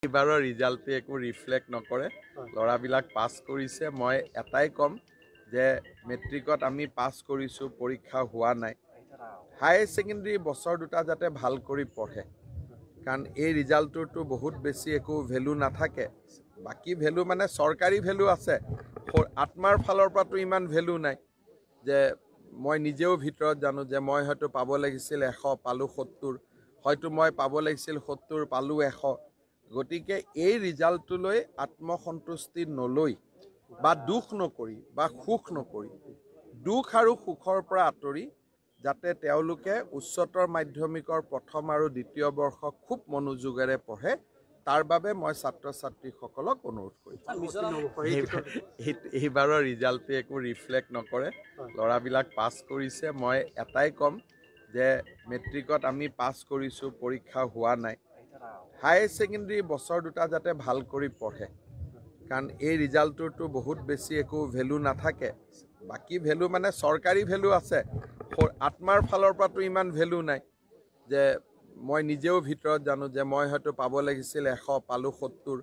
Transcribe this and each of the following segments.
এইবাৰৰ ৰিজাল্টটোৱে একো ৰিফ্লেক্ট নকৰে। ল'ৰাবিলাক পাছ কৰিছে। মই এটাই ক'ম যে মেট্ৰিকত আমি পাছ কৰিছোঁ, পৰীক্ষা হোৱা নাই। হায়াৰ ছেকেণ্ডেৰী বছৰ দুটা যাতে ভাল কৰি পঢ়ে, কাৰণ এই ৰিজাল্টটোৰতো বহুত বেছি একো ভেলু নাথাকে। বাকী ভেলু মানে চৰকাৰী ভেলু আছে, আত্মাৰ ফালৰ পৰাতো ইমান ভেলু নাই। যে মই নিজেও ভিতৰত জানো যে মই হয়তো পাব লাগিছিল 100, পালোঁ 70, হয়তো মই পাব লাগিছিল 70, পালোঁ 100। গতিকে এই ৰিজাল্টটোলৈ আত্মসন্তুষ্টি নলৈ বা দুখ নকৰি বা সুখ নকৰি, দুখ আৰু সুখৰ পৰা আঁতৰি যাতে তেওঁলোকে উচ্চতৰ মাধ্যমিকৰ প্ৰথম আৰু দ্বিতীয় বৰ্ষ খুব মনোযোগেৰে পঢ়ে, তাৰ বাবে মই ছাত্ৰ ছাত্ৰীসকলক অনুৰোধ কৰিম। এইবাৰৰ ৰিজাল্টটোৱে একো ৰিফ্লেক্ট নকৰে। ল'ৰাবিলাক পাছ কৰিছে। মই এটাই ক'ম যে মেট্ৰিকত আমি পাছ কৰিছোঁ, পৰীক্ষা হোৱা নাই। হায়াৰ ছেকেণ্ডেৰী বছৰ দুটা যাতে ভাল কৰি পঢ়ে, কাৰণ এই ৰিজাল্টটোৰতো বহুত বেছি একো ভেলু নাথাকে। বাকী ভেলু মানে চৰকাৰী ভেলু আছে, আত্মাৰ ফালৰ পৰাতো ইমান ভেলু নাই। যে মই নিজেও ভিতৰত জানো যে মই হয়তো পাব লাগিছিল 100, পালোঁ 70,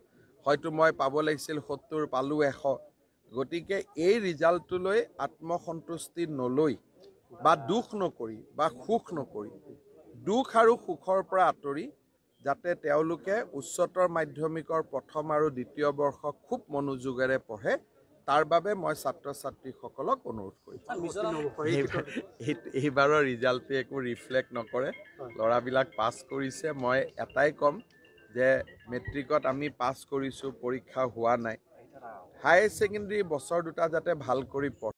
হয়তো মই পাব লাগিছিল 70, পালোঁ 100। গতিকে এই ৰিজাল্টটোলৈ আত্মসন্তুষ্টি নলৈ বা দুখ নকৰি বা সুখ নকৰি, দুখ আৰু সুখৰ পৰা আঁতৰি যাতে তেওঁলোকে উচ্চতৰ মাধ্যমিকৰ প্ৰথম আৰু দ্বিতীয় বৰ্ষ খুব মনোযোগেৰে পঢ়ে, তাৰ বাবে মই ছাত্ৰ ছাত্ৰীসকলক অনুৰোধ কৰিম। এইবাৰৰ ৰিজাল্টটোৱে একো ৰিফ্লেক্ট নকৰে। ল'ৰাবিলাক পাছ কৰিছে। মই এটাই ক'ম যে মেট্ৰিকত আমি পাছ কৰিছোঁ, পৰীক্ষা হোৱা নাই। হায়াৰ ছেকেণ্ডেৰী বছৰ দুটা যাতে ভাল কৰি পঢ়ে।